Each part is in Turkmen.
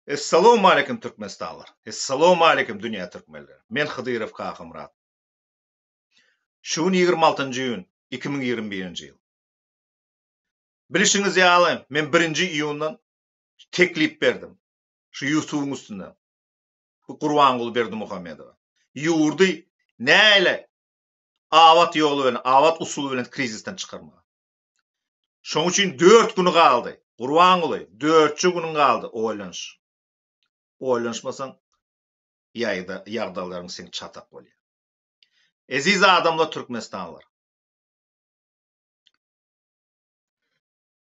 Essalawmaleýkim Türkmenistanlylar! Essalawmaleýkim dünýä türkmenleri! Men Hydyrow Kakamyrat. Şu gün 26-njy iýun 2021-nji ýyl. Bilişiňiz ýaly, men birinji iýundan teklip berdim. Şu ýutubyň üstünde. Bu Gurbanguly Berdimuhamedowa. Ýurdy näle abat ýoly bilen, abat usuly bilen krizisden çykarmaga. Şoň üçin dört güni galdy. Gurbanguly, dörtje günüň galdy, oýlanyş. Oýlanyşmasaň, ýaýda, ýagdalaryň seň çatak bolýar. Eziz adamlar, türkmenistanlylar.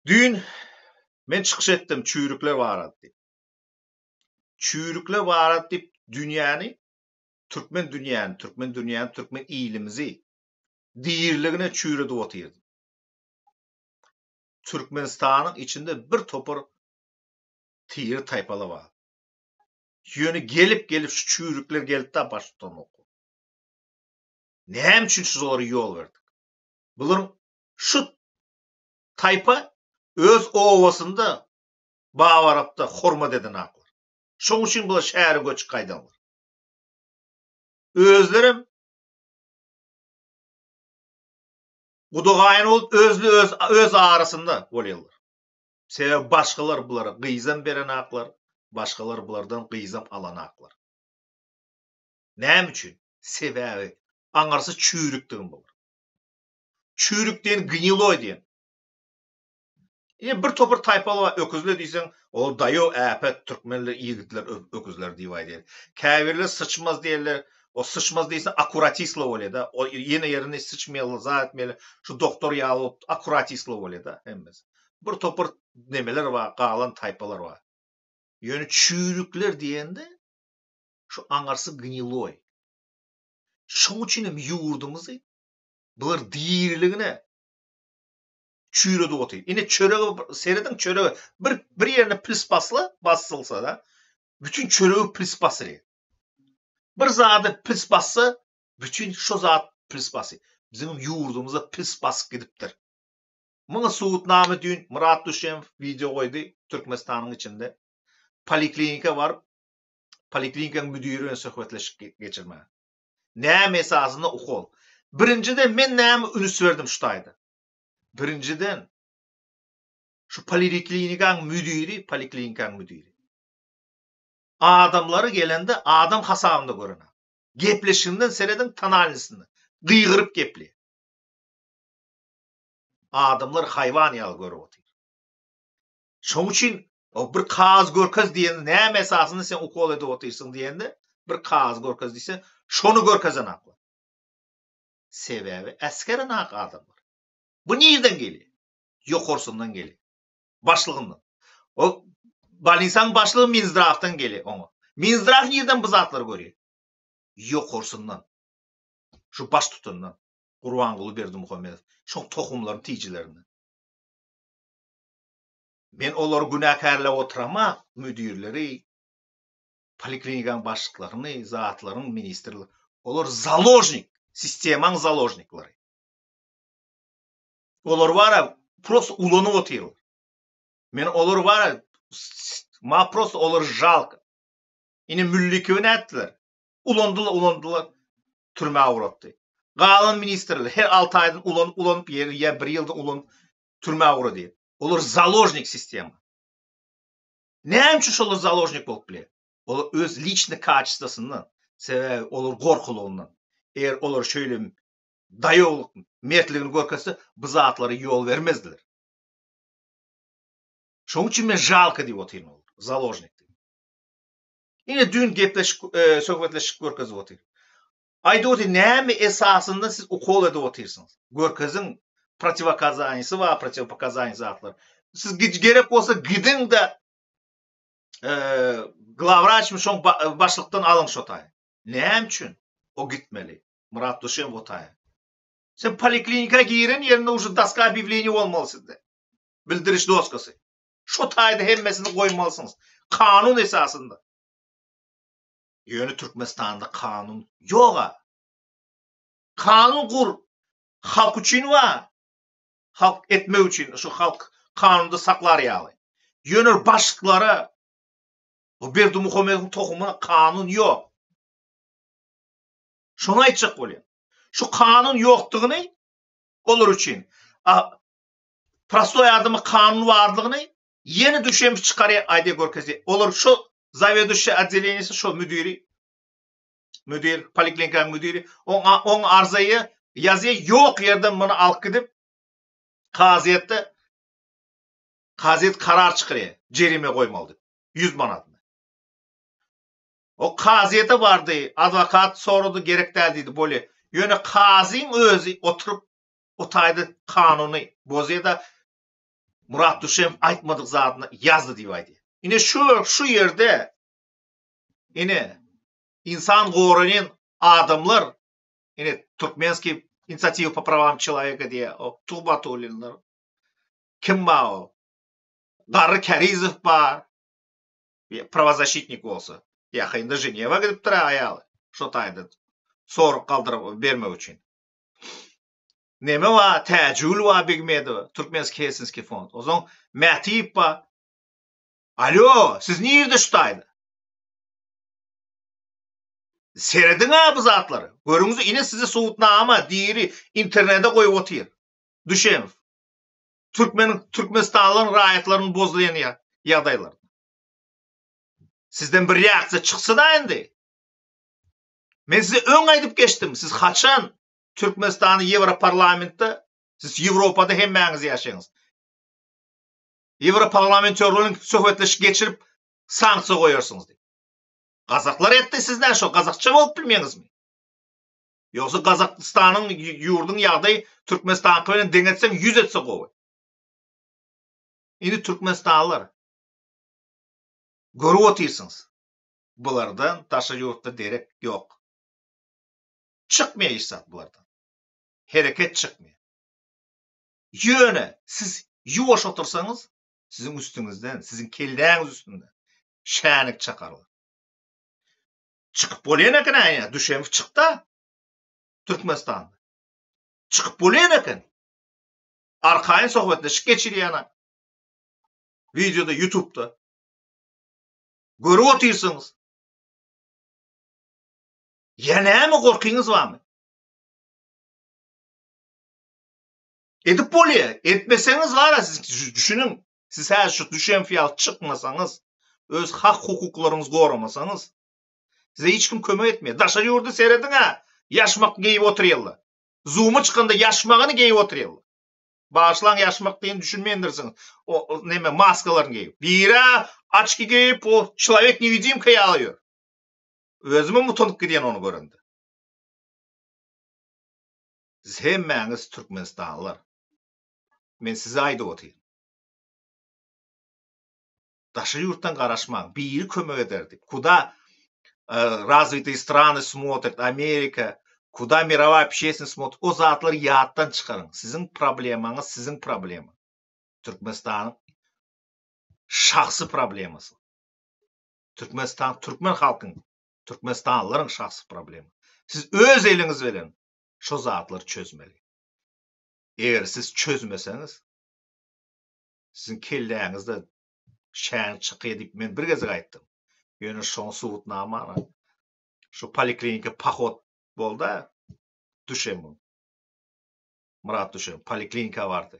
Düýn men çykyş etdim çüýrükler barada diýip. Çüýrükler barada diýip dünýäni, türkmen dünýäni, türkmen dünýäni, türkmen ilimizi diriligine çüýredip otyrdym. Türkmenistanyň içinde bir topar tiri taýpalar bar. Ýöne gelip-gelip şu çüýrükler geldi-de baştutanlyk. Näme üçin şulara ýol berdik? Bularyň şu taýpa öz obasynda Babarapda hormat edenaklar. Şoň üçin bular şähere göçüp gaýdanlar. Özlerem Guda-gaýyn bolup özli öz öz arasynda bolýarlar. Sebäbi başgalar bulara gyzam berenaklar, başgalar bulardan gyzam alanaklar. Näme üçin? Sebäbi aňyrsy çüýrükdigini bular. Çüýrük diýen gniloý diýen. Ine bir topar taýpalar bar, öküzler diýseň, ol daýaw äpet türkmenler ýigitler öküzler diýip aýdýar. Käbirler syçmaz diýerler. O syçmaz diýseň akkuratistler bolýar-da. O ýene ýerinde syçmaýarlar, zat etmeýärler. Şu doktor ýaly bolup akkuratistler bolýar-da hemmesi. Bir topar nemeler bar, galan taýpalar bar. Ýöne çüýrükler diýende şu aňyrsy gniloý. Şoň üçin hem ýurdumyzy bular diriligine çüýredip otyr. Ine çörege serediň çörege bir bir ýerine pils basla basylsa da bütün çöregi pils basylýar. Bir zady pils bassa bütün şo zat pils basy. Biziň ýurdumyza pils basyp gidipdir. Muňa subutnama düýn Myrat Duşemow wideo goýdy Türkmenistanyň içinde. Poliklinika baryp poliklinikanyň müdiri bilen söhbetleşik geçirmäge. Näme esasynda ukol? Birinjiden men näme ünüs berdim şu taýda? Birinjiden şu poliklinikaň müdiri, poliklinikaň müdiri. Adamlary gelende adam hasabynda görene. Gepleşiginden serediň tonalnysyna. Gygyryp gepleýär. Adamlar haýwan ýaly görüp otyr. Şoň üçin bir kagyz görkez diýende näme esasynda sen ukol edip otyrsyň diýende bir kagyz görkez diýse şony görkezenaklar. Sebäbi äsgerenak adamlar. Bu nirden gelýär? Ýokarsyndan gelýär. Başlygyndan. O bolnisaň başlygy Minzdrawdan gelýär oňa. Minzdraw nirden bu zatlary görýär? Ýokarsyndan. Şu baştutandan. Gurbanguly Berdimuhamedow. Şoň tohumlaryň tijilerinden. Men olary günäkärläp oturamok, müdirleri, poliklinikanyň başlyklaryny, zatlaryň ministrler. Olar založnik, sistemaň založniklary. Olar bara prosto ulanyp otyrlar. Men olary bara ma prosto olary žalko. Ine Müllikowy nätdiler? Ulandylar, ulandylar, türmä ugratdy. Galan ministrler her 6 aýdan ulanyp, ulanyp, ýa bir ýyldan ulanyp türmä ugrady. Olar založnik sistema. Näme üçin şolar založnik bolup bilýär? Olar öz liçny kaçestwasyndan, sebäbi olar gorkulygyndan. Eger olar şeýle daýawlyk, mertligini görkezse, bu zatlara ýol bermezdiler. Şonuň üçin men žalko diýip otyryn olar, založnik diýip. Ine düýn gepleşik, e, söhbetleşik görkezip otyr. Aýdyp otyr, näme esasynda siz ukol edip otyrsyňyz? Görkeziň, protiwokazaniýasy bar, protiwopokazaniýa zatlar. Siz gerek bolsa gidiň-de e, glawraçmy şoň başlykdan alyň şo taýy. Näme üçin o gitmeli? Myrat Duşemow o taýa. Sen poliklinika giren ýerinde uje doska obýawleniýa bolmaly sizde. Bildiriş doskasy. Şo taýda hemmesini goýmalysyňyz. Kanun esasynda. Ýöne Türkmenistanda kanun ýoga. Kanun gur halk üçin bar. Halk etmek üçin şu halk kanunda saklar ýaly. Ýöne başlyklara. Bu Berdimuhamedowyň tohumyna kanun ýok. Şony aýtjak bolýan. Şu kanun ýokdugyny olar üçin a prostoý adama kanun bardygyny ýene düşemsi çykarýar aýdýar görkezýär. Olar şu zaweduşçy otdeleniýesi şo müdiri müdir poliklinikanyň müdiri oň oň arzaýy ýazýar ýok ýerden muny alyp gidip kazyýetde kazyýet karar çykarýar jerime goýmaly diýip 100 manatny. O kazyýete bardy, adwokat sorady, gerek däl diýdi, bolýa. Ýöne kazyň özi oturyp o taýda kanuny bozýa-da, Murat Duşemow aýtmadyk zadyny ýazdy diýip aýdýar. Ine şu şu ýerde ine insan goraýan adamlar ine Türkmenskiý inisiatiwa po prawam çeloweka diýýär, o Tuhbatulinler. Kim bar o? Garry Kärizow bar. Prawozaşitnik bolsa. Ýakynda Ženewa gidipdir aýaly. Şo taýda sorag galdyryp bermek üçin. Neme bar? Täjigül bar Begmedowa, Türkmenskiý Helsinskiý fond. Onsoň Mätiýew bar. Alýo, siz nirde şu taýda? Serediň-ä bu zatlary. Görüňiz, ine size subutnama diri internete goýup otyr. Düşemow. Türkmeniň Türkmenistanlyň raýatlarynyň bozulýan ýagdaýlary. Sizden bir reaksiýa çyksa-da indi. Men size öň aýdyp geçdim, siz haçan Türkmenistany Ýewroparlamentde, siz Ýewropada hemmäňiz ýaşaýaňyz. Ýewroparlamentörleriň söhbetleşik geçirip sanksiýa goýarsyňyz diýip. Gazaklar etdi, siz näme şo gazakça bolup bilmeýäňizmi? Ýogsa Gazagystanyň ýurduň ýagdaýy Türkmenistanky bilen deň etseň 100 etse gowy. Indi türkmenistanlylar görüp otyrsyňyz. Bulardan daşary ýurtda derek ýok. Çykmaýar hiç zat bulardan. Hereket çykmaýar. Ýöne siz ýuwaş otursaňyz siziň üstüňizden, siziň kelläňiz üstünden şänik çakarlar. Çykyp bolýan eken aýna Düşemow çykda Türkmenistanda. Çykyp bolýan eken. Arkaýyn sohbetleşik geçirýän. Wideoda YouTube'da. Görüp otyrsyňyz. Ýa näme gorkyňyz barmy? Edip bolýar. Etmeseňiz bar siz düşüniň. Siz häzir şu Düşemow ýaly çykmasaňyz, öz hak hukuklaryňyzy goramasaňyz, Size hiç kim kömek etmeýär. Daşary ýurda serediň-ä, ýaşmak geýip otyrýarlar. Zoom-a çykanda ýaşmagyny geýip otyrýarlar. Bagyşlaň ýaşmak diýeni düşünmeýändirsiňiz. O neme maskalaryny geýip. Biri-ä açki geýip, o çlowek newidimka ýaly ýör. Özümem utanyp gidýän ony görende. Siz hemmäňiz türkmenistanlylar. Men size aýdyp otyryn. Daşary ýurtdan garaşmaň, biri kömek eder diýip. Kuda razwitые strany smotret, Amerika, kuda mirowaýa obşestwnost smotret, o zatlary ýatdan çykaryň. Siziň problemaňyz siziň problema. Türkmenistanyň şahsy problemasy. Türkmenistan türkmen halkyň, türkmenistanlylaryň şahsy problema. Siz öz eliňiz bilen şo zatlary çözmeli. Eger siz çözmeseňiz, Siziň kelläňizde şänik çykýa diýip men bir gezek aýtdym. Ýöne şoňa subutnamany şu poliklinika pohod bolda Düşemow. Myrat Düşemow poliklinika bardy.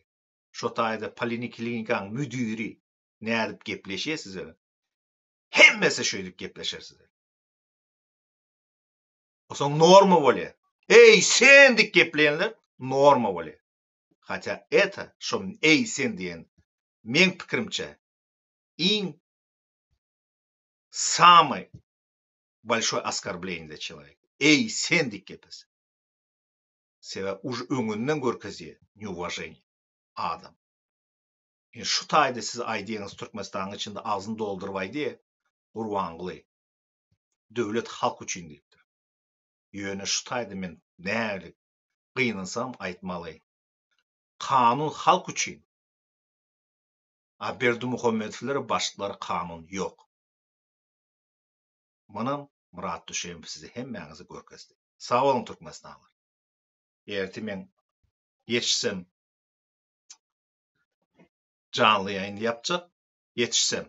Şo taýda poliklinikanyň müdiri nädip gepleşýä siz bilen. Hemmesi şeýdip gepleşer size. Osoň norma bolýa. Eý sen diýip gepleýänler norma bolýa. Hatä eta şo eý sen diýen meň pikirimçe iň samyý bolşoý oskorbleniýe dla çeloweka eý sen diýip geplese. Sebäbi už öňünden görkezýä neuwaženiýe adam. Indi şu taýda siz aýdýaňyz Türkmenistanyň içinde agzyny dolduryp aýdýa Gurbanguly döwlet halk üçin diýipdir. Ýöne şu taýda men nälik gynansam aýtmaly. Kanun halk üçin. A Berdimuhamedowlere başlyklara kanun ýok. Munam Myrat Düşemow size hemmäňize görkezdi. Sag boluň Türkmenistanlylar. Ertir men ýetişsem janly ýaýyn ýapjak ýetişsem.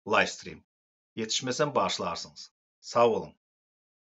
Live stream. Ýetişmesem bagyşlarsyňyz. Sag boluň.